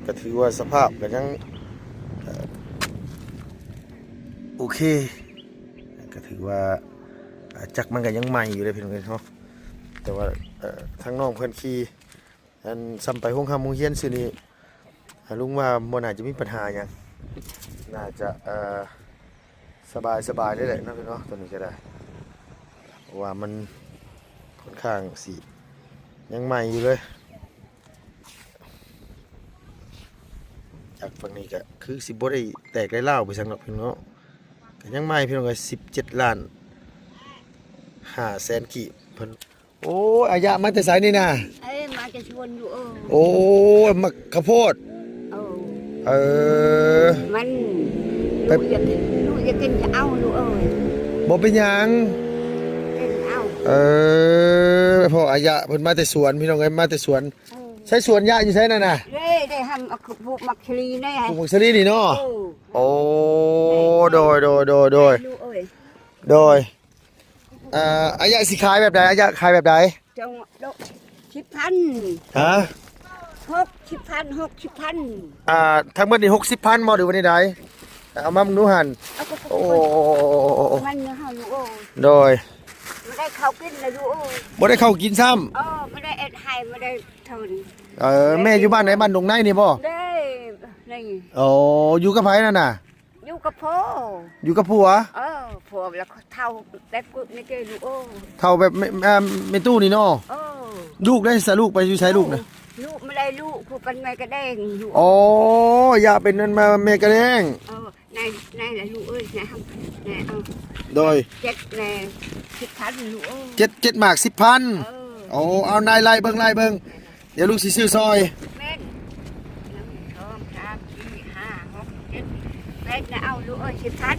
ກໍຖືວ່າສະພາບກໍຍັງ ເອີ່ ໂອເຄ ກໍຖືວ່າ ອ່າ ຈັກມັນກໍຍັງໃໝ່ຢູ່ເດ້ພີ່ນ້ອງເອີຍເນາະ. ແຕ່ວ່າ ເອີ່ ທາງນ້ອງເພິ່ນຂີ່ ອັນ ສ່ຳໄປໂຮງຮ່ຳໂຮງຮຽນຊື່ນີ້ ອາ ລຸງວ່າບໍ່ໜ້າຈະມີບັນຫາຫຍັງ ໜ້າຈະ ເອີ່ ສະບາຍ ສະບາຍເລີຍແຫຼະເນາະ ໂຕນີ້ກໍໄດ້ ເພາະວ່າມັນຂ້ອນຂ້າງຊິຍັງໃໝ່ຢູ່ເລີຍ. ຈາກຝັ່ງນີ້ກໍຄືຊິບໍ່ໄດ້ແຕກໄດ້ລາວໄປຫຍັງດອກພີ່ນ້ອງເນາະ ກໍຍັງໃໝ່ພີ່ນ້ອງເອີຍ ສິບເຈັດລ້ານຫ້າແສນກີບເພິ່ນ. ໂອ້ຍ ອາຍະ ມາແຕ່ໃສນີ້ນະ? ເອີ ມາແຕ່ສວນຢູ່ ເອີ. ໂອ້ຍ ໝາກເຂົ້າໂພດ. ເອີ ເອີ ມັນ ໄປ ລູກຢາກກິນ ລູກຢາກກິນ ຈະເອົາລູກເອີຍ. ບໍ່ເປັນຫຍັງ ກິນເອົາ. ເອີ ພໍ່ອາຍະເພິ່ນມາແຕ່ສວນ ພີ່ນ້ອງເອີຍ ມາແຕ່ສວນ. ເອີ ໃສສວນຍາຢູ່ໃສນັ້ນນະ? ເດ້ ໄດ້ຫຳ ເອົາປູກໝາກສາລີແດ່ ປູກໝາກສາລີນີ້ເນາະ. ເອີ ໂອ້ ໂດຍ ໂດຍ ໂດຍ ໂດຍ ລູກເອີຍ ໂດຍ. ອ່າ ອາຍະຊິຂາຍແບບໃດ? ອາຍະຂາຍແບບໃດ? ເຈົ້າ ສິບພັນ. ຮະ? ຫົກສິບພັນ ຫົກສິບພັນ. ອ່າ ທັງໝົດນີ້ຫົກສິບພັນບໍ່ ຫຼືວ່າແນວໃດ? ເອົາມາເບິ່ງດູຫັ້ນ. ເອົາ ໂອ້ ມັນເຮົາຢູ່ ໂອ້ ໂດຍ ບໍ່ໄດ້ເຂົ້າກິນນະຢູ່ ໂອ້ ບໍ່ໄດ້ເຂົ້າກິນຊ້ຳ. ເອີ ບໍ່ໄດ້ເຮັດໄຮ່ ບໍ່ໄດ້ເທິນ. ເອີ ແມ່ຢູ່ບ້ານໃດ? ບ້ານດົງໃນນີ້ບໍ່? ເດ້ ນີ້. ໂອ້ ຢູ່ກັບໃຜນັ້ນນະ? ຢູ່ກັບພໍ່ ຢູ່ກັບຜົວ. ເອີ ຜົວລະເຖົ້າແບບນີ້ເດ້ລູກເອີຍ ເຖົ້າແບບແມ່ ແມ່ ແມ່ຕູ້ນີ້ເນາະ. ເອີ ລູກໄດ້ສະ ລູກໄປຢູ່ໃສລູກນະ? ໂອ້ ລູກມາໄດ້ລູກຜູ້ເປັນແມ່ກະແດງຢູ່. ອໍ ຢາກເປັນນັ້ນມາແມ່ກະແດງ. ເອີ ໃນ ໃນລະລູກເອີຍ ໃນ ໃນ ເອົາ ໂດຍ ເຈັດ ໃນ ສິບພັນລູກເອີຍ ເຈັດ ເຈັດໝາກສິບພັນ. ເອີ ໂອ້ ເອົາ ນາຍໄລ່ເບິ່ງ ໄລ່ເບິ່ງ. ດຽວລູກຊິຊື້ຊ່ອຍ. ແມ່ນ ໜຶ່ງ ສອງ ສາມ ສີ່ ຫ້າ ຫົກ ເຈັດ ແປດ ນະ ເອົາລູກເອີຍ ສິບພັນ.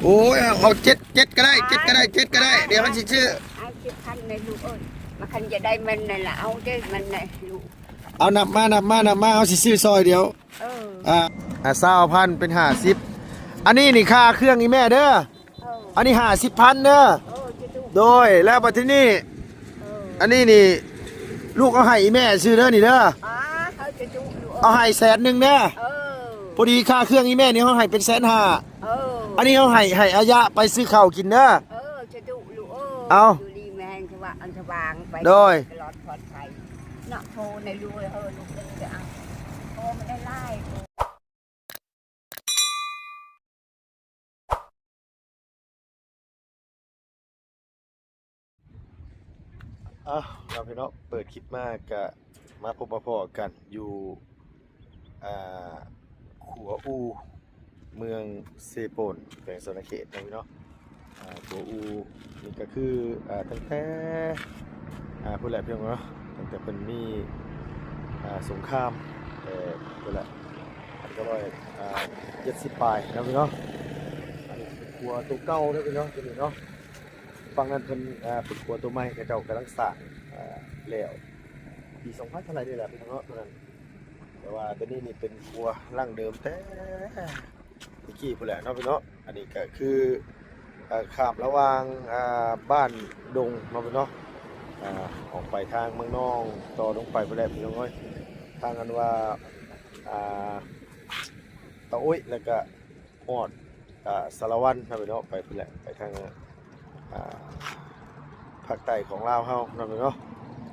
ໂອ້ຍ ເອົາ ເອົາ ເຈັດ ເຈັດກໍໄດ້ ເຈັດກໍໄດ້ ເຈັດກໍໄດ້ ດຽວມັນຊິຊື້. ເອົາ ສິບພັນ ແມ່ລູກເອີຍ ມາຄັນຈະໄດ້ແມ່ນນັ້ນລະ ເອົາເດ້ ມັນນະລູກ. ເອົາ ນັບມາ ນັບມາ ນັບມາ ເຮົາຊິຊື້ຊ່ອຍດຽວ. ເອີ ອ່າ ອ່າ ຊາວພັນ ເປັນຫ້າສິບ. ອັນນີ້ນີ້ຄ່າເຄື່ອງອີ່ແມ່ເດີ. ເອີ ອັນນີ້ຫ້າສິບພັນເດີ. ເອີ ຈະດຸ ໂດຍ ແລ້ວບັດທີນີ້ ເອີ ອັນນີ້ນີ້ ລູກເອົາໃຫ້ອີ່ແມ່ຊື່ເດີນີ້ເດີ. ອາ ເຮົາຈະດຸລູກເອີຍ ເອົາໃຫ້ແສນໜຶ່ງເດີ. ເອີ ພໍດີຄ່າເຄື່ອງອີ່ແມ່ນີ້ເຮົາໃຫ້ເປັນແສນຫ້າ. ເອີ ອັນນີ້ເຮົາໃຫ້ ໃຫ້ອາຍະໄປຊື້ເຂົ້າກິນເດີ. ເອີ ຈະດຸລູກເອີຍ ເອົາ ຢູ່ດີມີແຮງ ສະຫວ່າງ ສະຫວ່າງໄປ ໂດຍ ຕະຫຼອດປອດໄພເນາະ. ໂທໃນລູກເອີຍ ເອີ ລູກເອີຍ ຈະເອົາ ໂທມັນໄດ້ຫຼາຍ. ເອົາ ເນາະ ພີ່ນ້ອງ ເປີດຄລິບມາກະມາພົບມາພໍ້ກັນຢູ່ ອ່າ ຂົວອູ່ ເມືອງເຊໂປນ ແຂວງສະຫວັນນະເຂດເນາະ ພີ່ນ້ອງ. ອ່າ ຂົວອູ່ນີ້ກະຄື ອ່າ ຕັ້ງແຕ່ ອ່າ ພຸ້ນແຫຼະພີ່ນ້ອງເນາະ ຕັ້ງແຕ່ເພິ່ນມີ ອ່າ ສົງຄາມ ແຕ່ພຸ້ນແຫຼະ ພັນເກົ້າຮ້ອຍ ອ່າ ເຈັດສິບປາຍເນາະພີ່ນ້ອງ. ອັນນີ້ເປັນຂົວໂຕເກົ່າເດີພີ່ນ້ອງ ໂຕນີ້ເນາະ. ຝັ່ງນັ້ນເພິ່ນ ອ່າ ເປັນຂົວໂຕໃໝ່ ເຂົາເຈົ້າກຳລັງສ້າງ ອ່າ ແລ້ວ ປີສອງພັນເທົ່າໃດນີ້ແຫຼະພີ່ນ້ອງເນາະ ໂຕນັ້ນ. ແຕ່ວ່າໂຕນີ້ນີ້ເປັນຂົວດັ້ງເດີມແຕ່ ແຕ່ກີ້ພຸ້ນແຫຼະເນາະພີ່ນ້ອງ. ອັນນີ້ກະຄື ເອີ ຂ້າມລະຫວ່າງ ອ່າ ບ້ານດົງເນາະພີ່ນ້ອງ ອ່າ ອອກໄປທາງເມືອງນອງ ຕໍ່ລົງໄປພຸ້ນແຫຼະພີ່ນ້ອງເອີຍ. ທາງອັນວ່າ ອ່າ ຕາໂອ້ຍ ແລ້ວກະຮອດ ອ່າ ສາລະວັນເນາະພີ່ນ້ອງ ໄປພຸ້ນແຫຼະ ໄປທາງ ອ່າ ພາກໃຕ້ຂອງລາວເຮົາເນາະພີ່ນ້ອງ.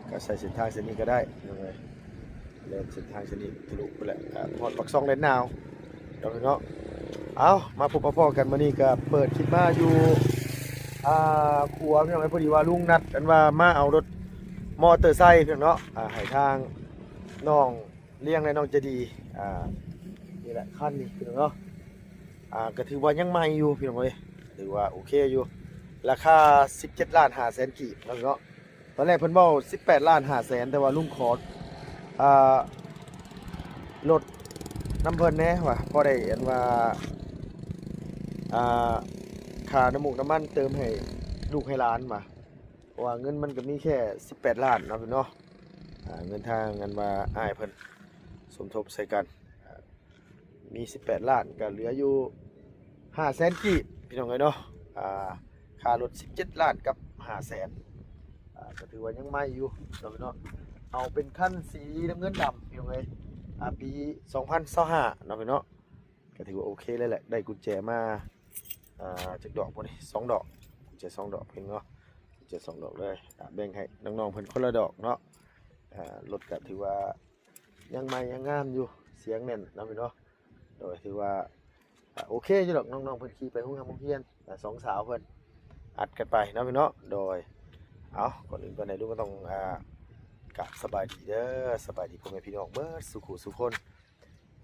ກະໃຊ້ເສັ້ນທາງເສັ້ນນີ້ກະໄດ້ພີ່ນ້ອງເອີຍ ແລ່ນເສັ້ນທາງເສັ້ນນີ້ທະລຸພຸ້ນແຫຼະ ອ່າ ຮອດປາກຊ່ອງແດນໜາວເນາະພີ່ນ້ອງ. ເອົາ ມາພົບມາພໍ້ກັນ ມື້ນີ້ກະເປີດຄລິບມາຢູ່ ອ່າ ຂົວພີ່ນ້ອງເອີຍ. ພໍດີວ່າລຸງນັດກັນວ່າມາເອົາລົດມໍເຕີໄຊພີ່ນ້ອງເນາະ ອ່າ ໃຫ້ທາງນ້ອງ ລ້ຽງ ແລະ ນ້ອງໃຈດີ ອ່າ ນີ້ແຫຼະ ຄັນນີ້ພີ່ນ້ອງເນາະ. ອ່າ ກະຖືວ່າຍັງໃໝ່ຢູ່ພີ່ນ້ອງເອີຍ ຖືວ່າໂອເຄຢູ່ ລາຄາສິບເຈັດລ້ານຫ້າແສນກີບເນາະພີ່ນ້ອງ. ຕອນແລກເພິ່ນເວົ້າສິບແປດລ້ານຫ້າແສນ ແຕ່ວ່າລຸງຂໍ ອ່າ ລົດນຳເພິ່ນແດ່ວ່າ ພໍໄດ້ອັນວ່າ ອ່າ ຄ່ານ້ຳມູກນ້ຳມັນເຕີມໃຫ້ລູກໃຫ້ຫຼານວ່າ ເພາະວ່າເງິນມັນກະມີແຄ່ສິບແປດລ້ານເນາະພີ່ນ້ອງ. ອ່າ ເງິນທາງອັນວ່າອ້າຍເພິ່ນສົມທົບໃສ່ກັນ ອ່າ ມີສິບແປດລ້ານ ກະເຫຼືອຢູ່ຫ້າແສນກີບພີ່ນ້ອງເອີຍເນາະ. ອ່າ ຄ່າລົດສິບເຈັດລ້ານກັບຫ້າແສນ ອ່າ ກະຖືວ່າຍັງໃໝ່ຢູ່ເນາະພີ່ນ້ອງ. ເອົາເປັນຄັນສີນ້ຳເງິນດຳພີ່ນ້ອງເອີຍ ອ່າ ປີສອງພັນຊາວຫ້າເນາະພີ່ເນາະ ກໍຖືວ່າໂອເຄເລີຍແຫຼະ ໄດ້ກຸນແຈມາ ອ່າ ຈັກດອກພຸ້ນນີ້ ສອງດອກ ກຸນແຈສອງດອກພີ່ເນາະ ກຸນແຈສອງດອກເລີຍ ອ່າ ແບ່ງໃຫ້ນ້ອງໆເພິ່ນຄົນລະດອກເນາະ ອ່າ ລົດກໍຖືວ່າຍັງໃໝ່ຍັງງາມຢູ່ ສຽງແໜ້ນເນາະພີ່ເນາະ ໂດຍ ຖືວ່າ ອ່າ ໂອເຄຢູ່ດອກ ນ້ອງໆເພິ່ນຂີ່ໄປໂຮງຮຽນ ໂຮງຮຽນ ອ່າ ສອງສາວເພິ່ນອັດກັນໄປເນາະພີ່ເນາະ ໂດຍ ເອົາ ກ່ອນອື່ນກ່ອນໃດລຸງກໍຕ້ອງ ອ່າ ກາບສະບາຍດີເດີ ສະບາຍດີພໍ່ແມ່ພີ່ນ້ອງເບິດສູ່ຜູ້ສູ່ຄົນ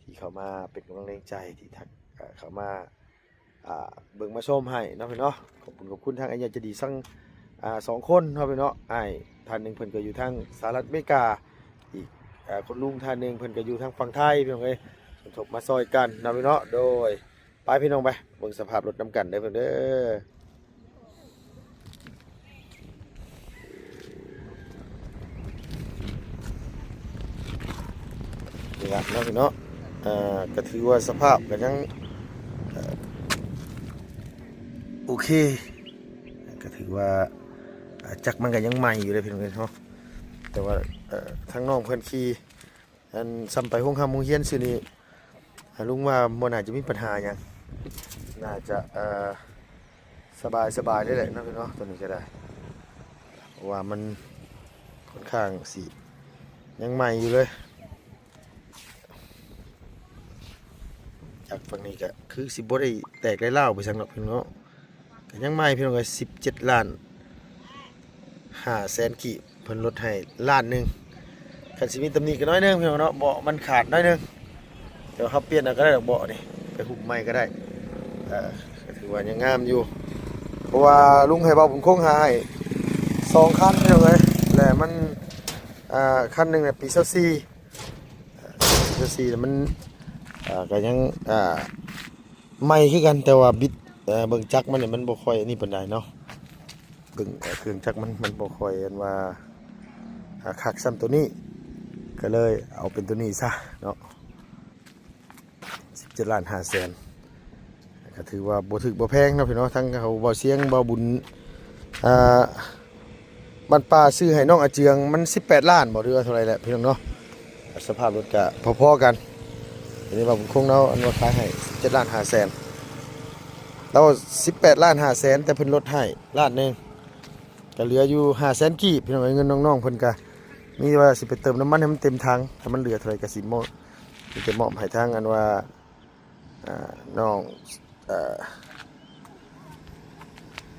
ທີ່ເຂົ້າມາເປັນກຳລັງແຮງໃຈ ທີ່ທັກ ເຂົ້າມາ ອ່າ ເບິ່ງມາຊົມໃຫ້ເນາະພີ່ເນາະ ຂອບຄຸນ ຂອບຄຸນທາງອ້າຍໃຫຍ່ໃຈດີທັງ ອ່າ ສອງຄົນເນາະພີ່ນ້ອງ ອ້າຍທ່ານໜຶ່ງເພິ່ນກໍຢູ່ທາງສະຫະລັດອາເມລິກາ ອີກ ອ່າ ຄຸນລຸງທ່ານໜຶ່ງເພິ່ນກໍຢູ່ທາງຝັ່ງໄທພີ່ນ້ອງເອີຍ ສົມທົບມາຊ່ອຍກັນເນາະພີ່ນ້ອງ ໂດຍ ໄປພີ່ນ້ອງໄປ ເບິ່ງສະພາບລົດນຳກັນເດີພີ່ນ້ອງເດີ ນີ້ລະເນາະພີ່ນ້ອງເນາະ ເອີ ກໍຖືວ່າສະພາບກໍຍັງ ເອີ ໂອເຄ ກໍຖືວ່າ ຈັກມັນກໍຍັງໃໝ່ຢູ່ເດ້ພີ່ນ້ອງເອີຍເນາະ ແຕ່ວ່າ ເອີ ທາງນ້ອງເພິ່ນຂີ່ ອັນ ສ່ຳໄປໂຮງຮ່ຳໂຮງຮຽນຊື່ນີ້ ອາ ລຸງວ່າບໍ່ໜ້າຈະມີບັນຫາຫຍັງ ໜ້າຈະ ເອີ ສະບາຍ ສະບາຍເລີຍແຫຼະເນາະ ໂຕນີ້ກໍໄດ້ ເພາະວ່າມັນຂ້ອນຂ້າງຊິຍັງໃໝ່ຢູ່ເລີຍ ຈາກຝັ່ງນີ້ກໍຄືຊິບໍ່ໄດ້ແຕກໄດ້ລາວໄປຫຍັງດອກພີ່ນ້ອງເນາະ ກໍຍັງໃໝ່ພີ່ນ້ອງເອີຍ ສິບເຈັດລ້ານຫ້າແສນກີບ ເພິ່ນລົດໃຫ້ລ້ານໜຶ່ງ ຄັນຊິມີຕຳໜິກໍໜ້ອຍໜຶ່ງພີ່ນ້ອງເນາະ ເບາະມັນຂາດໜ້ອຍໜຶ່ງ ແຕ່ວ່າເຮົາປ່ຽນເອົາກໍໄດ້ດອກເບາະນີ້ ໄປຫຸ້ມໃໝ່ກໍໄດ້ ເອີ ກໍຖືວ່າຍັງງາມຢູ່ ເພາະວ່າລຸງໃຫ້ບ່າວບຸນຄົງຫາໃຫ້ສອງຄັນພີ່ນ້ອງເອີຍ ແລະມັນ ອ່າ ຄັນໜຶ່ງນະປີຊາວສີ່ ຊາວສີ່ນະມັນ ອ່າ ກໍຍັງ ອ່າ ໃໝ່ຄືກັນ ແຕ່ວ່າບິດ ເອີ ເບິ່ງຈັກມັນນີ້ມັນບໍ່ຄ່ອຍອັນນີ້ປານໃດເນາະ ເບິ່ງ ເອີ ເຄື່ອງຈັກມັນ ມັນບໍ່ຄ່ອຍອັນວ່າ ອ່າ ຄັກສ່ຳໂຕນີ້ ກໍເລີຍເອົາເປັນໂຕນີ້ຊະເນາະ ສິບເຈັດລ້ານຫ້າແສນ ກໍຖືວ່າບໍ່ຖືກບໍ່ແພງເນາະພີ່ນ້ອງ ທັງເຮົາ ບ່າວຊຽງ ບ່າວບຸນ ອ່າ ບ້ານປ່າຊື້ໃຫ້ນ້ອງອາເຈືອງ ມັນສິບແປດລ້ານບໍ່ ຫຼືວ່າເທົ່າໃດແຫຼະພີ່ນ້ອງເນາະ ສະພາບລົດກະພໍໆກັນ ອັນນີ້ວ່າບຸນຄົງເນາະ ອັນວ່າຂາຍໃຫ້ສິບເຈັດລ້ານຫ້າແສນ ລາວສິບແປດລ້ານຫ້າແສນ ແຕ່ເພິ່ນລົດໃຫ້ລ້ານໜຶ່ງ ກໍເຫຼືອຢູ່ຫ້າແສນກີບ ພີ່ນ້ອງເອີຍ ເງິນນ້ອງໆເພິ່ນກະມີແຕ່ວ່າຊິໄປເຕີມນ້ຳມັນໃຫ້ມັນເຕັມຖັງ ຖ້າມັນເຫຼືອເທົ່າໃດກໍຊິມອບ ມີແຕ່ມອບໃຫ້ທາງອັນວ່າ ອ່າ ນ້ອງ ເອີ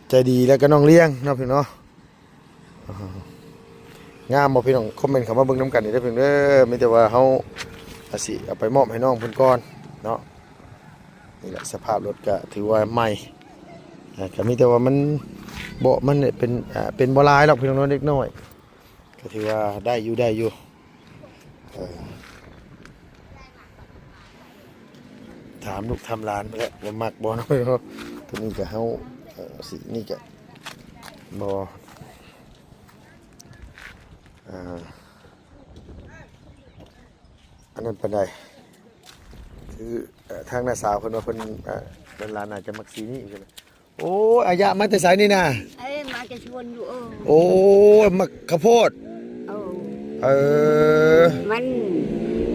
ໃຈດີ ແລ້ວກໍນ້ອງລ້ຽງເນາະພີ່ນ້ອງເນາະ ງາມບໍ່ພີ່ນ້ອງ ຄອມເມັນເຂົ້າມາເບິ່ງນຳກັນອີກເດີພີ່ນ້ອງເດີ ມີແຕ່ວ່າເຮົາອາດຊິເອົາໄປມອບໃຫ້ນ້ອງເພິ່ນກ່ອນເນາະ ນີ້ແຫຼະ ສະພາບລົດກໍຖືວ່າໃໝ່ ອ່າ ກໍມີແຕ່ວ່າມັນ ເບາະມັນເປັນ ອ່າ ເປັນບໍ່ຫຼາຍດອກພີ່ນ້ອງເນາະ ເດັກນ້ອຍ ກໍຖືວ່າໄດ້ຢູ່ ໄດ້ຢູ່ ເອີ ຖາມລູກຖາມຫຼານພຸ້ນແຫຼະ ວ່າມັກບໍ່ເນາະ ໂຕນີ້ກໍເຮົາ ເອີ ສີນີ້ກໍບໍ່ ອ່າ ອັນນັ້ນປານໃດ ຄື ເອີ ທາງນ້າສາວເພິ່ນວ່າເພິ່ນ ເອີ ຫຼານໆໜ້າຈະມັກສີນີ້ ໂອ້ຍ ອາຍະ ມາແຕ່ໃສນີ້ນະ? ເອີ ມາແຕ່ສວນຢູ່ ເອີ ໂອ້ຍ ໝາກເຂົ້າໂພດ ເອີ ເອີ ມັນ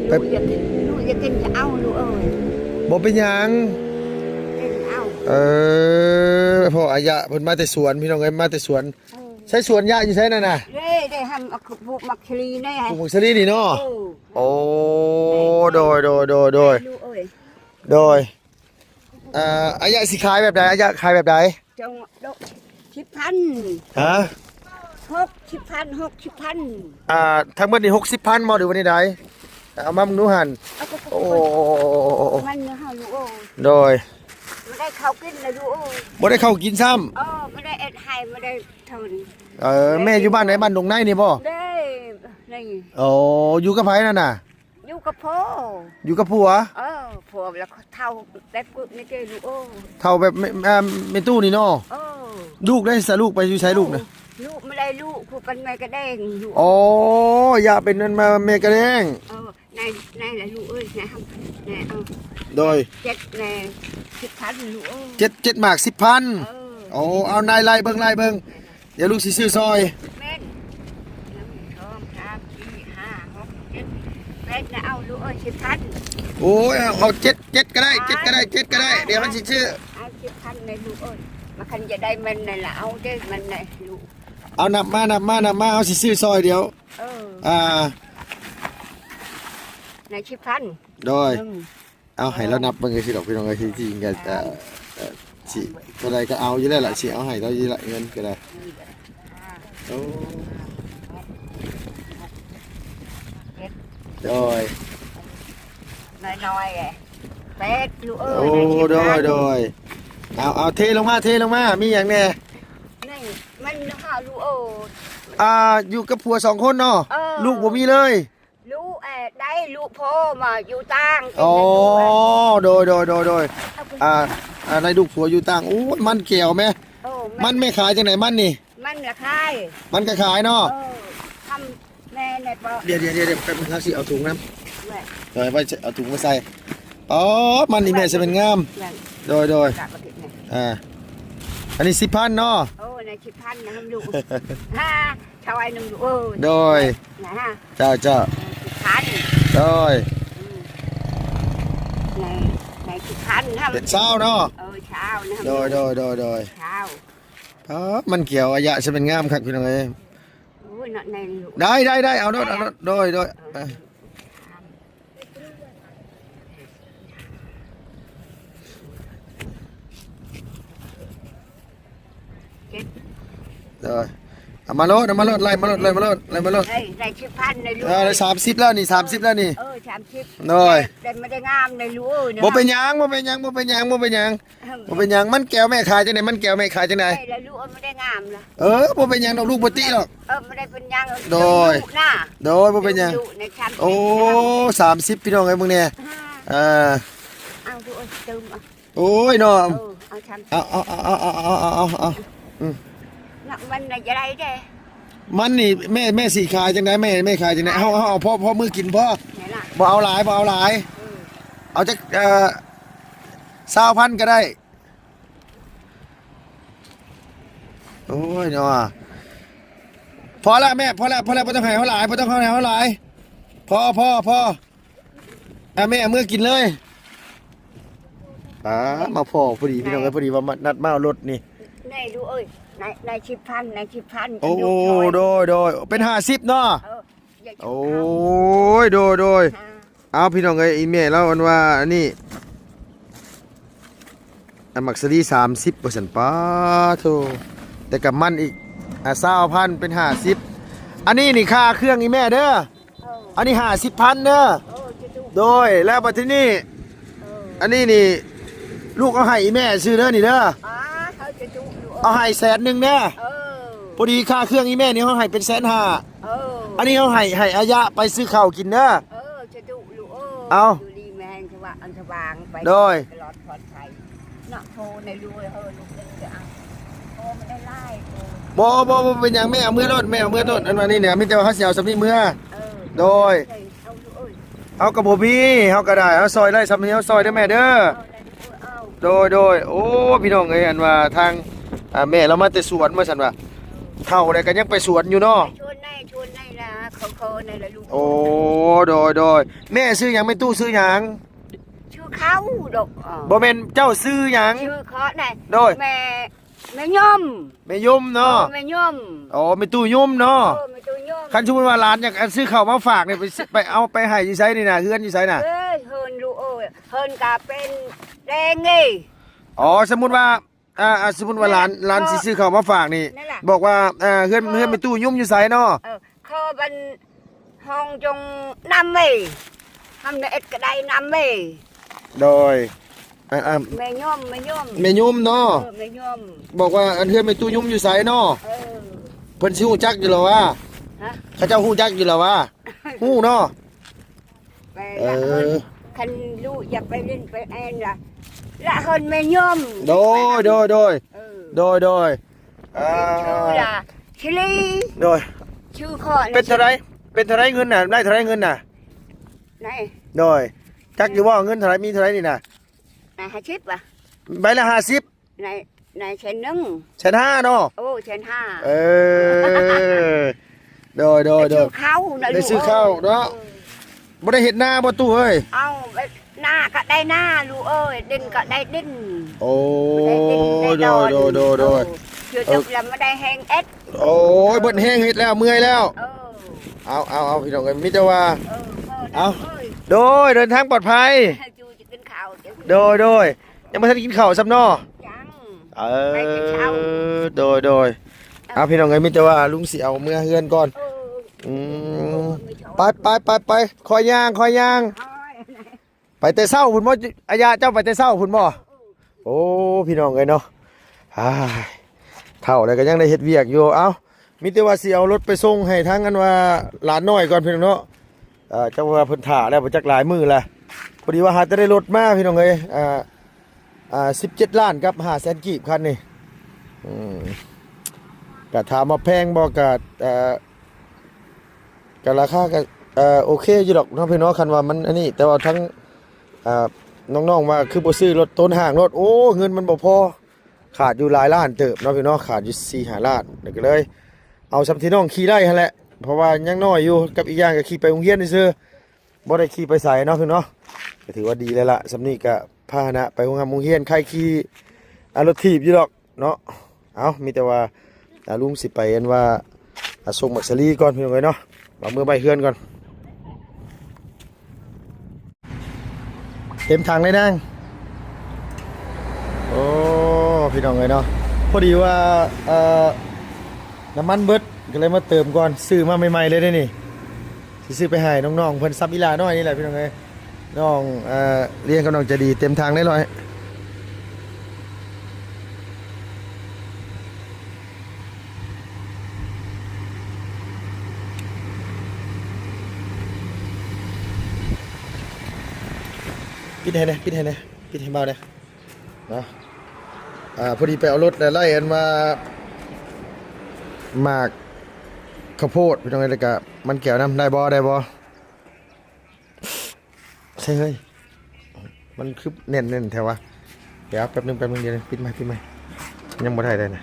ໄປ ລູກຢາກກິນ ລູກຢາກກິນ ຈະເອົາລູກເອີຍ ບໍ່ເປັນຫຍັງ ກິນເອົາ ເອີ ເພາະອາຍະເພິ່ນມາແຕ່ສວນ ພີ່ນ້ອງເອີຍ ມາແຕ່ສວນ ເອີ ໃສສວນຍະຢູ່ໃສນັ້ນນະ? ເດ້ ໄດ້ ຫຳ ປູກໝາກສາລີແດ່ ປູກໝາກສາລີນີ້ເນາະ ເອີ ໂອ້ ໂດຍ ໂດຍ ໂດຍ ໂດຍ ລູກເອີຍ ໂດຍ ອ່າ ອາຍະຊິຂາຍແບບໃດ? ອາຍະຂາຍແບບໃດ? ຈະ ສິບພັນ ຮະ? ຫົກສິບພັນ ຫົກສິບພັນ ອ່າ ທັງໝົດນີ້ຫົກສິບພັນບໍ່ ຫຼືວ່າແນວໃດ? ເອົາມາເບິ່ງດູຫັ້ນ ເອົາກໍ ໂອ້ ມັນເຮົາຢູ່ ໂອ້ ໂດຍ ບໍ່ໄດ້ເຂົ້າກິນລະຢູ່ ໂອ້ ບໍ່ໄດ້ເຂົ້າກິນຊ້ຳ ເອີ ບໍ່ໄດ້ເຮັດໄຮ່ ບໍ່ໄດ້ເທິນ ເອີ ແມ່ຢູ່ບ້ານໃດ? ບ້ານດົງໃນນີ້ບໍ່? ເດ້ ນີ້ ໂອ້ ຢູ່ກັບໃຜນັ້ນນະ? ຢູ່ກັບພໍ່ ຢູ່ກັບຜົວ ເອີ ຜົວລະເຖົ້າແບບປຶກນີ້ເດ້ລູກເອີຍ ເຖົ້າແບບແມ່ ແມ່ຕູ້ນີ້ເນາະ ເອີ ລູກໄດ້ສະ ລູກໄປຢູ່ໃສລູກນະ? ລູກບໍ່ໄດ້ລູກ ຜູ້ເປັນແມ່ກະແດງລູກ ໂອ້ ຢາກເປັນນັ້ນມາແມ່ກະແດງ ເອີ ໃນ ໃນລະລູກເອີຍ ໃນ ໃນ ເອົາ ໂດຍ ເຈັດ ໃນ ສິບພັນລູກເອີຍ ເຈັດ ເຈັດໝາກສິບພັນ ເອີ ໂອ້ ເອົາ ນາຍໄລ່ເບິ່ງ ໄລ່ເບິ່ງ ດຽວລູກຊິຊື້ຊ່ອຍ ແມ່ນ ໜຶ່ງ ສອງ ສາມ ສີ່ ຫ້າ ຫົກ ເຈັດ ແປດ ນະ ເອົາລູກເອີຍ ສິບພັນ ໂອ້ຍ ເອົາ ເອົາເຈັດ ເຈັດກໍໄດ້ ເຈັດກໍໄດ້ ເຈັດກໍໄດ້ ດຽວເຮົາຊິຊື້ ເອົາສິບພັນໃນລູກເອີຍ ມັນຄັນຈະໄດ້ແມ່ນນັ້ນລະ ເອົາເດີ້ ມັນໃນລູກ ເອົານັບມາ ນັບມາ ນັບມາ ເຮົາຊິຊື້ຊ່ອຍດຽວ ເອີ ອ່າ ໃນສິບພັນ ໂດຍ ອືມ ເອົາໃຫ້ລາວນັບເບິ່ງຈັ່ງຊີ້ດອກ ພີ່ນ້ອງເອີຍ ທີ່ຈິງກໍ ເອີ ເອີ ເອີ ຊິເທົ່າໃດກໍເອົາຢູ່ແລ້ວລະ ຊິເອົາໃຫ້ລາວຢູ່ລະ ເງິນກໍໄດ້ ໂອ້ ໂດຍ ນ້ອຍໆ ແປດ ລູກເອີຍ ໂອ້ ໂດຍ ໂດຍ ເອົາ ເອົາ ເທລົງມາ ເທລົງມາ ມີຫຍັງແດ່? ນີ້ມັນຫາລູກເອີຍ ອ່າ ຢູ່ກັບຜົວສອງຄົນເນາະ ເອີ ລູກບໍ່ມີເລີຍ ລູກ ເອີ ໄດ້ລູກພໍ່ມາຢູ່ຕ່າງ ອໍ ໂດຍ ໂດຍ ໂດຍ ໂດຍ ອ່າ ອ່າ ໄດ້ລູກຜົວຢູ່ຕ່າງ ໂອ້ຍ ມັນແກ້ວແມ ເອີ ມັນແມ່ຂາຍຈັ່ງໃດ ມັນນີ້? ມັນລະຂາຍ ມັນກໍຂາຍເນາະ ເອີ ທຳແມ່ໃນປໍ ດຽວ ດຽວ ດຽວ ແປັບໜຶ່ງ ເຮົາຊິເອົາຖົງນຳ ເອີ ໄວ້ເອົາຖົງມາໃສ່ ອໍ ມັນນີ້ແມ່ ແມ່ ຊິເປັນງາມ ແມ່ ໂດຍ ໂດຍ ກະປະຕິດນີ້ ອ່າ ອັນນີ້ສິບພັນເນາະ ໂອ້ ໃນສິບພັນນະ ລູກ ເທົ່າໄອ້ໜຶ່ງລູກເອີຍ ໂດຍ ນະ ເຈົ້າ ເຈົ້າ ເອີ ສິບພັນ ໂດຍ ອືມ ໃນ ໃນສິບພັນນະ ເປັນຊາວເນາະ ເອີ ຊາວນະ ໂດຍ ໂດຍ ໂດຍ ໂດຍ ຊາວ ອໍ ມັນກຽວອາຍະ ຊິເປັນງາມຄັກ ພີ່ນ້ອງເອີຍ ໂອ້ຍ ເນາະ ໃນລູກ ໄດ້ ໄດ້ ໄດ້ ເອົາໂລດ ເອົາໂລດ ໂດຍ ໂດຍ ເອີ ເອີ ເຈັດ ເອີ ເອົາມາໂລດ ເອົາມາໂລດ ໄລ່ມາໂລດ ໄລ່ມາໂລດ ໄລ່ມາໂລດ ເອີຍ ໄດ້ສິບພັນໃນລູກ ເອີ ໄດ້ສາມສິບແລ້ວນີ້ ສາມສິບແລ້ວນີ້ ເອີ ສາມສິບ ໂດຍ ໄດ້ ໄດ້ມາໄດ້ງາມໃນລູກເອີຍ ບໍ່ເປັນຫຍັງ ບໍ່ເປັນຫຍັງ ບໍ່ເປັນຫຍັງ ບໍ່ເປັນຫຍັງ ບໍ່ເປັນຫຍັງ ມັນແກ້ວແມ່ຂາຍຈັ່ງໃດ ມັນແກ້ວແມ່ຂາຍຈັ່ງໃດ ໄດ້ແລ້ວລູກເອີຍ ມັນໄດ້ງາມລະ ເອີ ບໍ່ເປັນຫຍັງດອກ ລູກບໍ່ຕິດດອກ ເອີ ບໍ່ໄດ້ເປັນຫຍັງ ໂດຍ ໂດຍ ບໍ່ເປັນຫຍັງ ໂອ້ ສາມສິບ ພີ່ນ້ອງເອີຍ ເບິ່ງແດ່ ເອີ ເອົາດູ ເອີ ຕື່ມ ໂອ້ຍເນາະ ເອີ ເອົາ ເອົາ ເອົາ ອືມ ມັນຈະໄດ້ເດ້ ມັນນີ້ແມ່ ແມ່ຊິຂາຍຈັ່ງໃດ ແມ່ ແມ່ຂາຍຈັ່ງໃດ ເຮົາ ເຮົາເອົາພໍ ພໍມື້ກິນພໍ ບໍ່ເອົາຫຼາຍ ບໍ່ເອົາຫຼາຍ ເອີ ເອົາຈັກ ເອີ ຊາວພັນກໍໄດ້ ໂອ້ຍເນາະ ພໍລະແມ່ ພໍລະ ພໍລະ ບໍ່ຕ້ອງໃຫ້ເຮົາຫຼາຍ ບໍ່ຕ້ອງໃຫ້ເຮົາຫຼາຍ ພໍ ພໍ ພໍ ອ່າ ແມ່ເອົາເມືອກິນເລີຍ ອ່າ ມາພໍ້ພໍດີ ພີ່ນ້ອງເອີຍ ພໍດີວ່າມາ ນັດມາເອົາລົດນີ້ ໃນລູກເອີຍ ໃນ ໃນສິບພັນ ໃນສິບພັນ ໂອ້ ໂດຍ ໂດຍ ເປັນຫ້າສິບເນາະ ເອີ ໂອ້ຍ ໂດຍ ໂດຍ ເອົາ ພີ່ນ້ອງເອີຍ ອີແມ່ລາວອັນວ່າອັນນີ້ ອັນໝາກສາລີສາມສິບ ວ່າຊັ້ນ ປາໂທ ແຕ່ກະມັນອີກ ອ່າ ຊາວພັນ ເປັນຫ້າສິບ ອັນນີ້ນີ້ຄ່າເຄື່ອງອີແມ່ເດີ ເອີ ອັນນີ້ຫ້າສິບພັນເດີ ເອີ ໂດຍ ແລ້ວບັດທີນີ້ ເອີ ອັນນີ້ນີ້ ລູກເອົາໃຫ້ອີແມ່ຊື່ເດີນີ້ເດີ ເອົາໃຫ້ແສນໜຶ່ງເດີ ເອີ ພໍດີຄ່າເຄື່ອງອີແມ່ນີ້ເຮົາໃຫ້ເປັນແສນຫ້າ ເອີ ອັນນີ້ເຮົາໃຫ້ ໃຫ້ອາຍະໄປຊື້ເຂົ້າກິນເດີ ເອີ ສາທຸລູກເອີຍ ເອົາ ຢູ່ດີມີແຮງ ສະຫວ່າງ ອັນສະຫວ່າງໄປ ໂດຍ ຕະຫຼອດປອດໄພ ເນາະ ໂທໃນລູກເອີຍ ເຮີລູກເອີຍ ເອົາ ໂທມັນໄດ້ຫຼາຍໂທ ບໍ່ ບໍ່ ບໍ່ເປັນຫຍັງ ແມ່ເອົາເມືອໂລດ ແມ່ເອົາເມືອໂລດ ອັນວ່ານີ້ເນຍ ມີແຕ່ວ່າເຮົາຊິເອົາສ່ຳນີ້ເມືອ ເອີ ໂດຍ ເອົາລູກເອີຍ ເຮົາກໍບໍ່ມີ ເຮົາກໍໄດ້ ເຮົາຊ່ອຍໄດ້ສ່ຳນີ້ ເຮົາຊ່ອຍເດີແມ່ເດີ ເອົາໄດ້ລູກເອີຍ ເອົາ ໂດຍ ໂດຍ ໂອ້ ພີ່ນ້ອງເອີຍ ອັນວ່າທາງ ອ່າ ແມ່ລາວມາແຕ່ສວນ ວ່າຊັ້ນວ່າ ເຖົ້າແລ້ວກໍຍັງໄປສວນຢູ່ເນາະ ຊວນໃນ ຊວນໃນລະ ເຂົາ ເຂົາໃນລະລູກ ໂອ້ ໂດຍ ໂດຍ ແມ່ຊື່ຫຍັງ ແມ່ຕູ້ຊື່ຫຍັງ? ຊື່ເຂົາດອກ ບໍ່ແມ່ນ ເຈົ້າຊື່ຫຍັງ? ຊື່ເຂາະນະ ໂດຍ ແມ່ ແມ່ຍົມ ແມ່ຍົມເນາະ ເອີ ແມ່ຍົມ ອໍ ແມ່ຕູ້ຍົມເນາະ ເອີ ແມ່ຕູ້ຍົມ ຄັນສົມມຸດວ່າຫຼານຢາກ ອັນ ຊື້ເຂົ້າມາຝາກນີ້ ໄປ ໄປເອົາໄປໃຫ້ຢູ່ໃສນີ້ນະ ເຮືອນຢູ່ໃສນະ? ເອີຍ ເຮືອນລູກເອີຍ ເຮືອນກະເປັນແດງເດ້ ອໍ ສົມມຸດວ່າ ອ່າ ສົມມຸດວ່າຫຼານ ແມ່ນລະ ຫຼານຊິ ເອີ ຊື້ເຂົ້າມາຝາກນີ້ ນັ້ນລະ ບອກວ່າ ເອີ ເຮືອນ ເອີ ເຮືອນແມ່ຕູ້ຍົມຢູ່ໃສເນາະ? ເອີ ຂໍບັນຫ້ອງຈົງນຳເວີຍ ທຳນະເອັດກະໄດ້ນຳເວີຍ ໂດຍ ອ່າ ແມ່ຍົມ ແມ່ຍົມ ແມ່ຍົມເນາະ ເອີ ແມ່ຍົມ ບອກວ່າ ອັນ ເຮືອນແມ່ຕູ້ຍົມຢູ່ໃສເນາະ? ເອີ ເພິ່ນຊິຮູ້ຈັກຢູ່ລະຫວາ? ຮະ? ເຂົາເຈົ້າຮູ້ຈັກຢູ່ລະຫວາ? ຮູ້ເນາະ ໄປລະ ເອີ ເອີ້ນ ຄັນລູກຢາກໄປຫຼິ້ນໄປແອນລະ ລະເອີ້ນແມ່ຍົມ ໂດຍ ໂດຍ ໂດຍ ເອີ ໂດຍ ໂດຍ ອ່າ ຊື່ລະ ຊິລີ ໂດຍ ຊື່ຂ້ອຍນະ ເປັນເທົ່າໃດ ເປັນເທົ່າໃດເງິນນະ ໄດ້ເທົ່າໃດເງິນນະ? ໄດ້ ໂດຍ ຈັກຢູ່ບໍ່ ເງິນເທົ່າໃດ ມີເທົ່າໃດນີ້ນະ? ນະ ຫ້າສິບຫວາ? ໃບລະຫ້າສິບ ໃນ ໃນແສນໜຶ່ງ ແສນຫ້າເນາະ ໂອ້ ແສນຫ້າ ເອີ ໂດຍ ໂດຍ ໄດ້ ໂດຍ ຊື້ເຂົ້ານະ ໄດ້ຊື້ເຂົ້າເນາະ ເອີ ບໍ່ໄດ້ເຮັດນາບໍ່ຕູ້ເອີຍ? ເອົາ ນາກໍໄດ້ນາລູກເອີຍ ດິນກໍໄດ້ດິນ. ໂອ້ ໄດ້ດິນໄດ້ດອນ. ໂດຍ ໂດຍ ໂດຍ ໂດຍ. ເອີ ເທື່ອຈົບແລ້ວມາໄດ້ແຮງເອັດ. ໂອ້ຍ ເບິດແຮງເຮັດແລ້ວ ເມື່ອຍແລ້ວ. ເອີ ເອົາ ເອົາ ເອົາ ພີ່ນ້ອງເອີຍ ມີແຕ່ວ່າ ເອີ ເອົາ ເດີນທາງປອດໄພ. ເຈົ້າຈະກິນເຂົ້າ ໂດຍ ໂດຍ. ຍັງບໍ່ທັນກິນເຂົ້າຊ້ຳເນາະ. ຍັງ ເອີ ໄປແຕ່ເຊົ້າ. ໂດຍ ໂດຍ. ເອົາ ພີ່ນ້ອງເອີຍ ມີແຕ່ວ່າລຸງຊິເອົາເມືອເຮືອນກ່ອນ. ເອີ ອືມ ໄປ ໄປ ໄປ ໄປ ຄ່ອຍຍ່າງ ຄ່ອຍຍ່າງ. ໂອ້ຍ ໄປແຕ່ເຊົ້າພຸ້ນບໍ່? ອາຍາ ເຈົ້າໄປແຕ່ເຊົ້າພຸ້ນບໍ່? ເອີ ໂອ້ ພີ່ນ້ອງເອີຍເນາະ ອ້າຍ ເຖົ້າແລ້ວກໍຍັງໄດ້ເຮັດວຽກຢູ່. ເອົ້າ ມີແຕ່ວ່າຊິເອົາລົດໄປສົ່ງໃຫ້ທາງ ອັນວ່າ ຫຼານນ້ອຍກ່ອນ ພີ່ນ້ອງເນາະ. ເອີ ຈັກວ່າເພິ່ນຖ້າແລ້ວບໍ່ຈັກຫຼາຍມື້ແລ້ວ. ພໍດີວ່າຫາແຕ່ໄດ້ລົດມາ ພີ່ນ້ອງເອີຍ. ອ່າ ອ່າ ສິບເຈັດລ້ານກັບຫ້າແສນກີບ ຄັນນີ້. ອືມ ກະຖາມວ່າແພງບໍ່? ກະ ເອີ ກະລາຄາກະ ເອີ ໂອເຄຢູ່ດອກເນາະ ພີ່ນ້ອງ ຄັນວ່າມັນອັນນີ້. ແຕ່ວ່າທາງ ເອີ ນ້ອງໆວ່າຄືບໍ່ຊື້ລົດໂຕນຫ້າງໂລດ. ໂອ້ ເງິນມັນບໍ່ພໍ ຂາດຢູ່ຫຼາຍລ້ານເຕີບເນາະ ພີ່ນ້ອງ ຂາດຢູ່ສີ່ຫ້າລ້ານ. ກໍເລີຍເອົາສ່ຳທີ່ນ້ອງຂີ່ໄດ້ຫັ້ນແຫຼະ ເພາະວ່າຍັງນ້ອຍຢູ່ ກັບອີກຢ່າງກໍຂີ່ໄປໂຮງຮຽນຊື່ໆ ບໍ່ໄດ້ຂີ່ໄປໃສເນາະ ພີ່ນ້ອງ. ກໍຖືວ່າດີແລ້ວລະ ສ່ຳນີ້ກໍພາຫະນະໄປໂຮງຮຳໂຮງຮຽນ ໄຄຂີ່ ອ່າ ລົດຖີບຢູ່ດອກເນາະ. ເອົ້າ ມີແຕ່ວ່າ ອ່າ ລຸງຊິໄປ ອັນວ່າ ອ່າ ສົ່ງໝາກສາລີກ່ອນ ພີ່ນ້ອງເອີຍເນາະ ວ່າເມືອໄວ້ເຮືອນກ່ອນ. ເຕັມຖັງເລີຍນາງ. ໂອ້ ພີ່ນ້ອງເອີຍເນາະ ພໍດີວ່າ ເອີ ນ້ຳມັນເບິດ ກໍເລີຍມາເຕີມກ່ອນ. ຊື້ມາໃໝ່ໆເລີຍເດ້ນີ້ ຊິຊື້ໄປໃຫ້ນ້ອງໆເພິ່ນ ຊ້ຳອີ່ຫຼ້ານ້ອຍນີ້ແຫຼະ ພີ່ນ້ອງເອີຍ. ນ້ອງ ເອີ ລ້ຽງກັບນ້ອງໃຈດີ. ເຕັມຖັງເລີຍ ຮ້ອຍ. ປິດໃຫ້ແດ່ ປິດໃຫ້ແດ່ ປິດໃຫ້ເບົາແດ່. ເນາະ ອ່າ ພໍດີໄປເອົາລົດແລ້ວໄລ່ ອັນວ່າ ໝາກເຂົ້າໂພດ ພີ່ນ້ອງເອີຍ ແລ້ວກະມັນແກ້ວນຳ. ໄດ້ບໍ່? ໄດ້ບໍ່? ໃຊ່ເຮີ້ຍ ມັນຄືແໜ້ນໆແທ້ວະ. ດຽວແປັບໜຶ່ງ ແປັບໜຶ່ງ ດຽວປິດໃໝ່ ປິດໃໝ່. ຍັງບໍ່ໄດ້ເລີຍນະ.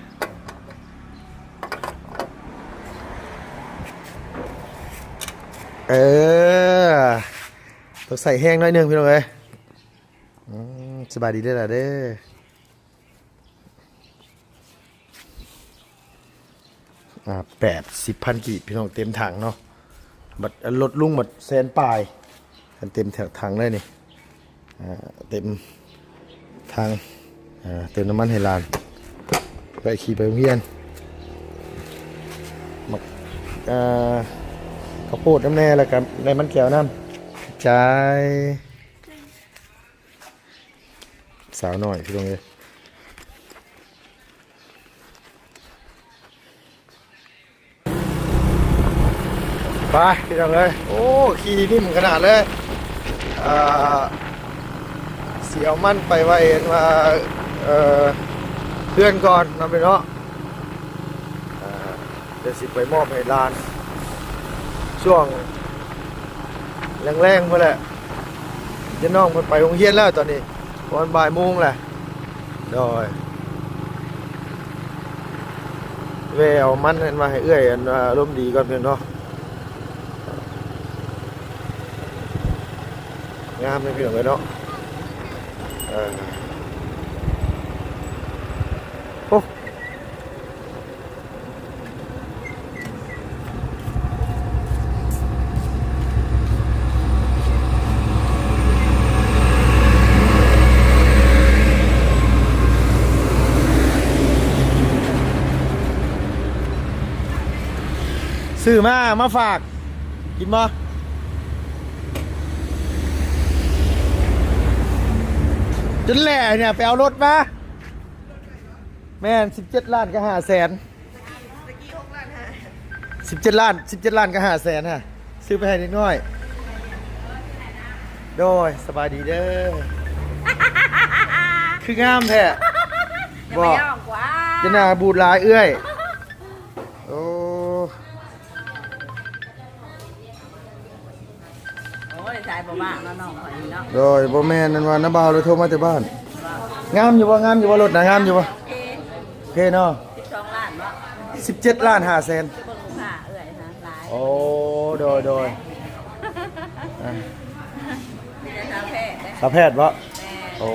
ເອີ ຕ້ອງໃສ່ແຮງໜ້ອຍໜຶ່ງ ພີ່ນ້ອງເອີຍ. ອືມ ສະບາຍດີເດີຫຼ້າເດີ. ອ່າ ແປດສິບພັນກີບ ພີ່ນ້ອງ ເຕັມຖັງເນາະ. ບັດລົດລຸງບັດແສນປາຍ ຄັນເຕັມແຖວຖັງເລີຍນີ້. ອ່າ ເຕັມຖັງ ອ່າ ເຕີມນ້ຳມັນໃຫ້ຫຼານ ໄປຂີ່ໄປໂຮງຮຽນ. ໝາກ ອ່າ ເຂົ້າໂພດນຳແດ່ ແລ້ວກໍໄດ້ມັນແກ້ວນຳ. ໃຈ ສາວນ້ອຍ ພີ່ນ້ອງເອີຍ. ໄປ ພີ່ນ້ອງເອີຍ. ໂອ້ ຂີ່ນິ້ມຂະໜາດເລີຍ. ອ່າ ຊິເອົາມັນໄປໄວ້ ອັນວ່າ ເອີ ເຮືອນກ່ອນເນາະ ພີ່ນ້ອງເນາະ. ອ່າ ດຽວຊິໄປມອບໃຫ້ຫຼານ ຊ່ວງແລງໆພຸ້ນແຫຼະ. ຍາຍນ້ອງເພິ່ນໄປໂຮງຮຽນແລ້ວຕອນນີ້ ປະມານບ່າຍໂມງແຫຼະ. ໂດຍ ແວ່ເອົາມັນ ອັນວ່າໃຫ້ເອື້ອຍ ອັນວ່າອາລົມດີກ່ອນ ພີ່ນ້ອງເນາະ. ງາມເລີຍ ພີ່ນ້ອງເອີຍເນາະ. ເອີ ໂອ້ ຊື້ມາ ມາຝາກ ກິນບໍ່? ຈົນແຫຼະເນຍ ໄປເອົາລົດມາ. ແມ່ນ ສິບເຈັດລ້ານກັບຫ້າແສນ. ສິບເຈັດລ້ານ ສິບເຈັດລ້ານກັບຫ້າແສນຫັ້ນ ຊື້ໄປໃຫ້ເດັກນ້ອຍ. ໂດຍ ສະບາຍດີເດີ. ຄືງາມແທ້. ບໍ່ ຢ່າມາຫຍອກວ່າ ຢ່າໜ້າບູດຫຼາຍເອື້ອຍ. ໂອ້ ໂອ້ຍ ສາຍບໍ່ວ່າງເນາະ ນ້ອງຂ້ອຍນີ້ເນາະ. ໂດຍ ບໍ່ແມ່ນ ນັ້ນວ່ານ້າບ່າວເລີຍໂທມາແຕ່ບ້ານ. ງາມຢູ່ບໍ່? ງາມຢູ່ບໍ່? ລົດນະ ງາມຢູ່ບໍ່? ໂອເຄ ໂອເຄເນາະ. ສິບສອງລ້ານເນາະ. ສິບເຈັດລ້ານຫ້າແສນ. ເບິ່ງລູກຄ້າເອື້ອຍນະ ຫຼາຍ. ໂອ້ ໂດຍ ໂດຍ. ສາວແພດເດ້ ສາວແພດບໍ່? ແມ່ນ. ໂອ້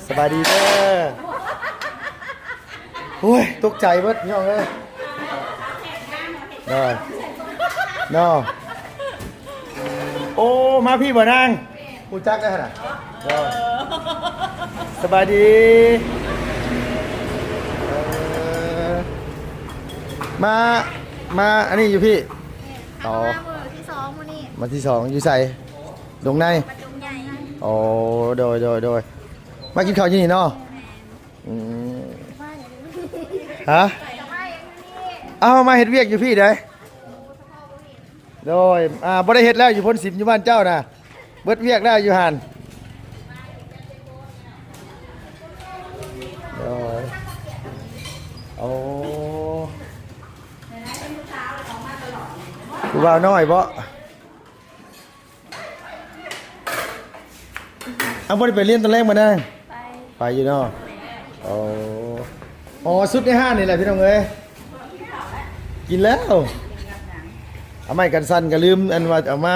ສະບາຍດີເດີ. ໂອ້ຍ ຕົກໃຈເບິດ ພີ່ນ້ອງເອີຍ. ເນາະ ເນາະ. ໂອ້ ມາພີ້ບໍ່ນາງ? ຮູ້ຈັກໄດ້ຫັ້ນນະ. ເອີ ສະບາຍດີ. ເອີ ມາ ມາອັນນີ້ຢູ່ພີ້. ອໍ ມາມື້ທີສອງມື້ນີ້. ມາທີສອງ ຢູ່ໃສ? ດົງໃນ? ວັດດົງໃຫຍ່. ອໍ ໂດຍ ໂດຍ ໂດຍ. ມາກິນເຂົ້າຢູ່ນີ້ເນາະ? ແມ່ນ. ອືມ ຮະ? ເອົາ ມາເຮັດວຽກຢູ່ພີ້ໃດ. ໂດຍ ອ່າ ບໍ່ໄດ້ເຮັດແລ້ວ ຢູ່ໂພນສິມ ຢູ່ບ້ານເຈົ້ານະ ເບິດວຽກແລ້ວຢູ່ຫັ້ນ. ໂດຍ ໂອ້ ຜູ້ບ່າວນ້ອຍບໍ? ເອົາ ບໍ່ໄດ້ໄປຮຽນຕອນແລງບໍ່ນາງ? ໄປ ໄປຢູ່ເນາະ. ໂອ້ ອໍ ຊຸດໃນຮ້ານນີ້ແຫຼະ ພີ່ນ້ອງເອີຍ. ກິນແລ້ວ ເອົາໄມ້ກັນສັ່ນກໍລືມ ອັນວ່າເອົາມາ.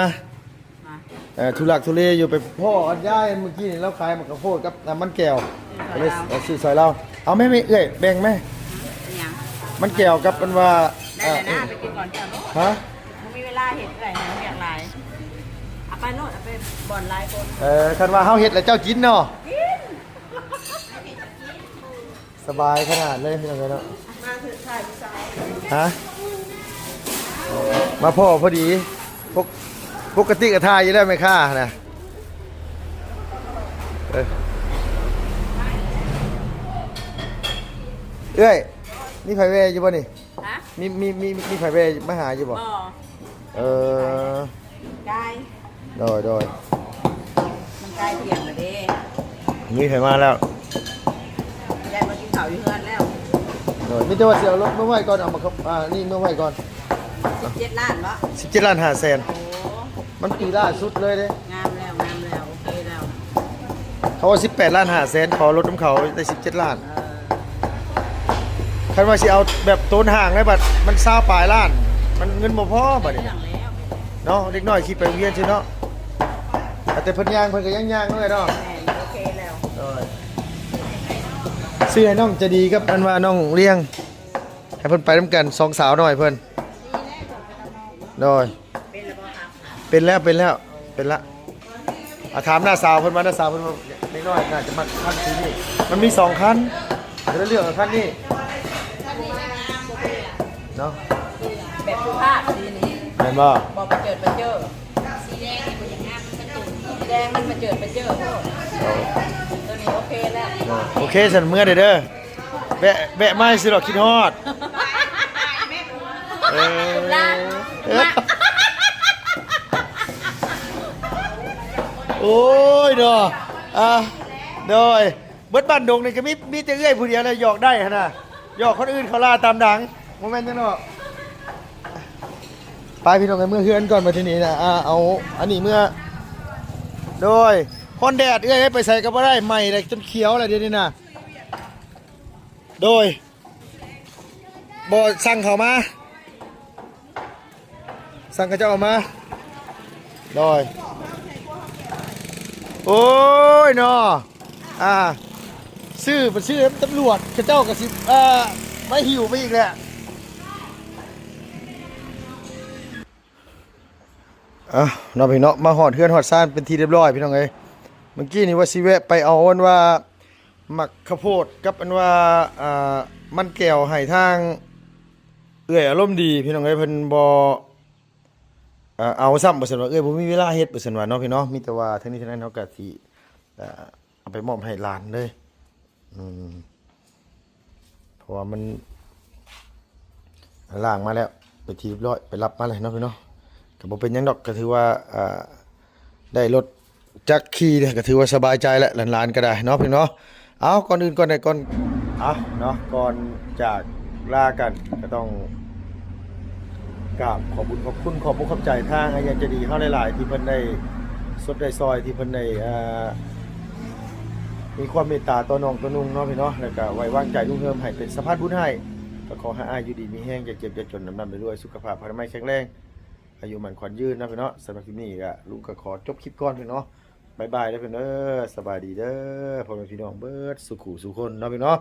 ເອີ ທຸລັກທຸເລຢູ່ ໄປພໍ້ອັນຍາຍອັນເມື່ອກີ້ນີ້ ລາວຂາຍໝາກກະໂພດກັບນ້ຳມັນແກວ ກໍເລີຍ ເອີ ຊື້ຊ່ອຍລາວ. ເອົາແມ່ ແມ່ເອື້ອຍ ແບ່ງແມ່. ຫຍັງ? ມັນແກວກັບອັນວ່າ ໄດ້ແລ້ວນະ ເອີ ໄປກິນກ່ອນເຈົ້າໂລດ. ຮະ? ບໍ່ມີເວລາເຮັດ ເອື້ອຍຫາວຽກຫຼາຍ. ເອົາໄປໂລດ ເອົາໄປບ່ອນຫຼາຍຄົນ. ເອີ ຄັນວ່າເຮົາເຮັດແລ້ວເຈົ້າກິນເນາະ. ກິນ. ສະບາຍຂະໜາດເລີຍ ພີ່ນ້ອງເອີຍເນາະ. ມາຖືກຖ່າຍຜູ້ສາວ. ຮະ? ມາພໍ້ພໍດີ. ປົກ ປົກກະຕິກໍຖ່າຍຢູ່ແລ້ວແມ່ຄ້ານະ. ເອີ ເອື້ອຍ ມີໃຜແວ່ຢູ່ບໍ່ນີ້? ຮະ? ມີ ມີ ມີ ມີໃຜແວ່ມາຫາຢູ່ບໍ່? ບໍ່. ເອີ ກາຍ. ໂດຍ ໂດຍ. ມັນໃກ້ທ່ຽງແລ້ວເດ້. ມີໃຜມາແລ້ວ? ຍາຍມາກິນເຂົ້າຢູ່ເຮືອນແລ້ວ. ໂດຍ. ມີແຕ່ວ່າຊິເອົາລົດມາໄວ້ກ່ອນ ເອົາມາ ອ່າ ນີ້ມາໄວ້ກ່ອນ. ສິບເຈັດລ້ານບໍ? ສິບເຈັດລ້ານຫ້າແສນ. ໂອ້ ມັນປີລ່າສຸດເລີຍເດ້. ງາມແລ້ວ ງາມແລ້ວ ໂອເຄແລ້ວ. ເຂົາວ່າສິບແປດລ້ານຫ້າແສນ ຂໍລົດນຳເຂົາໄດ້ສິບເຈັດລ້ານ. ເອີ ຄັນວ່າຊິເອົາແບບໂຕນຫ້າງໄດ້ບັດມັນຊາວປາຍລ້ານ ມັນເງິນບໍ່ພໍບັດນີ້ ເລື່ອງແລ້ວ ເນາະ. ເດັກນ້ອຍຂີ່ໄປໂຮງຮຽນຊື່ເນາະ ແຕ່ເພິ່ນຍ່າງເພິ່ນກໍຍັງຍ່າງເນາະ ເອື້ອຍເນາະ. ແມ່ນ ໂອເຄແລ້ວ. ໂດຍ. ຊື້ໃຫ້ນ້ອງໃຈດີກັບອັນວ່ານ້ອງລ້ຽງ ໃຫ້ເພິ່ນໄປນຳກັນ ສອງສາວນ້ອຍເພິ່ນ. ໂດຍ. ເປັນແລ້ວບໍ່ຄະ? ເປັນແລ້ວ ເປັນແລ້ວ ເປັນລະ. ອ່າ ຖາມນ້າສາວເພິ່ນວ່າ ນ້າສາວເພິ່ນວ່າເດັກນ້ອຍໜ້າຈະມັກຄັນສີນີ້ ມັນມີສອງຄັນ ກໍເລີຍເລືອກເອົາຄັນນີ້ເນາະ. ແບບສຸພາບສີນີ້ ແມ່ນບໍ່? ບໍ່ປະເຈີດປະເຈີ. ແດງມັນປະເຈີດປະເຈີໂພດ. ໂອ້ ໂຕນີ້ໂອເຄແລ້ວ. ໂອເຄ ຊັ້ນເມືອເດີ. ແວະ ແວະມາຊື່ດອກ ຄິດຮອດ. ເອີ ໂອ້ຍເນາະ. ອ່າ ໂດຍ. ເບິດບ້ານດົງນີ້ກໍມີ ມີແຕ່ເອື້ອຍຜູ້ດຽວແຫຼະ ຢອກໄດ້ຫັ້ນນະ ຢອກຄົນອື່ນເຂົາລາຕາມຫຼັງ ບໍ່ແມ່ນຫຍັງດອກ. ໄປ ພີ່ນ້ອງເອີຍ ເມືອເຮືອນກ່ອນ ມາທີ່ນີ້ນະ. ອ່າ ເອົາອັນນີ້ເມືອ. ໂດຍ. ຮ້ອນແດດ ເອື້ອຍເອີຍ ໄປໃສກໍບໍ່ໄດ້ ໄໝ້ແລ້ວ ຈົນຂຽວແລ້ວດຽວນີ້ນະ. ໂດຍ. ບໍ່ສັ່ງເຂົ້າມາ ສັ່ງເຂົາເຈົ້າເອົາມາ. ໂດຍ. ໂອ້ຍເນາະ. ອ່າ ຊື້ ໄປຊື້ນຳຕຳຫຼວດ ເຂົາເຈົ້າກໍຊິ ອ່າ ມາຫິ້ວໄປອີກແຫຼະ. ອ່ະ ເນາະ ພີ່ນ້ອງເນາະ ມາຮອດເຮືອນຮອດຊານເປັນທີ່ຮຽບຮ້ອຍ ພີ່ນ້ອງເອີຍ. ເມື່ອກີ້ນີ້ວ່າຊິແວະໄປເອົາອັນວ່າ ໝາກເຂົ້າໂພດກັບອັນວ່າ ອ່າ ມັນແກວໃຫ້ທາງເອື້ອຍອາລົມດີ ພີ່ນ້ອງເອີຍ. ເພິ່ນບໍ່ ເອີ ເອົາຊ້ຳ ວ່າຊັ້ນວ່າ ເອື້ອຍບໍ່ມີເວລາເຮັດ ວ່າຊັ້ນວ່າເນາະ ພີ່ນ້ອງເນາະ. ມີແຕ່ວ່າທັງນີ້ທັງນັ້ນ ເຮົາກໍຊິ ເອີ ເອົາໄປມອບໃຫ້ຫຼານເລີຍ. ອືມ ເພາະວ່າມັນລ້າງມາແລ້ວ ເປັນທີ່ຮຽບຮ້ອຍ ໄປຮັບມາແລ້ວເນາະ ພີ່ນ້ອງເນາະ. ກໍບໍ່ເປັນຫຍັງດອກ ກໍຖືວ່າ ອ່າ ໄດ້ລົດຈັກຂີ່ ກໍຖືວ່າສະບາຍໃຈແລ້ວ ຫຼານໆກໍໄດ້ເນາະ ພີ່ນ້ອງເນາະ. ເອົາ ກ່ອນອື່ນ ກ່ອນໃດ ກ່ອນ ເອົາເນາະ ກ່ອນຈາກລາກັນ ກໍຕ້ອງກາບຂອບບຸນຂອບຄຸນ ຂອບອົກຂອບໃຈທາງອາຍາໃຈດີເຮົາຫຼາຍໆ ທີ່ເພິ່ນໄດ້ຊົດໄດ້ຊ່ອຍ ທີ່ເພິ່ນໄດ້ ເອີ ມີຄວາມເມດຕາຕໍ່ນ້ອງຕໍ່ນຸ່ງເນາະ ພີ່ນ້ອງເນາະ. ແລ້ວກໍໄວ້ວາງໃຈລຸງເຮີມໃຫ້ເປັນສະພານບຸນໃຫ້ ກໍຂໍໃຫ້ອ້າຍຢູ່ດີມີແຮງ ຢ່າເຈັບຢ່າຈົນ ລ່ຳໆລວຍໆ ສຸຂະພາບພະລາໄມແຂງແຮງ. ອາຍຸໝັ້ນຂວັນຍືນເນາະພີ່ນ້ອງເນາະ. ສຳລັບຄລິບນີ້ກໍ ລຸງກໍຂໍຈົບຄລິບກ່ອນພີ່ນ້ອງເນາະ. ບາຍບາຍເດີພີ່ນ້ອງເດີ. ສະບາຍດີເດີ ພໍ່ແມ່ພີ່ນ້ອງເບິດສູ່ຄູ່ສູ່ຄົນເນາະພີ່ນ້ອງເນາະ.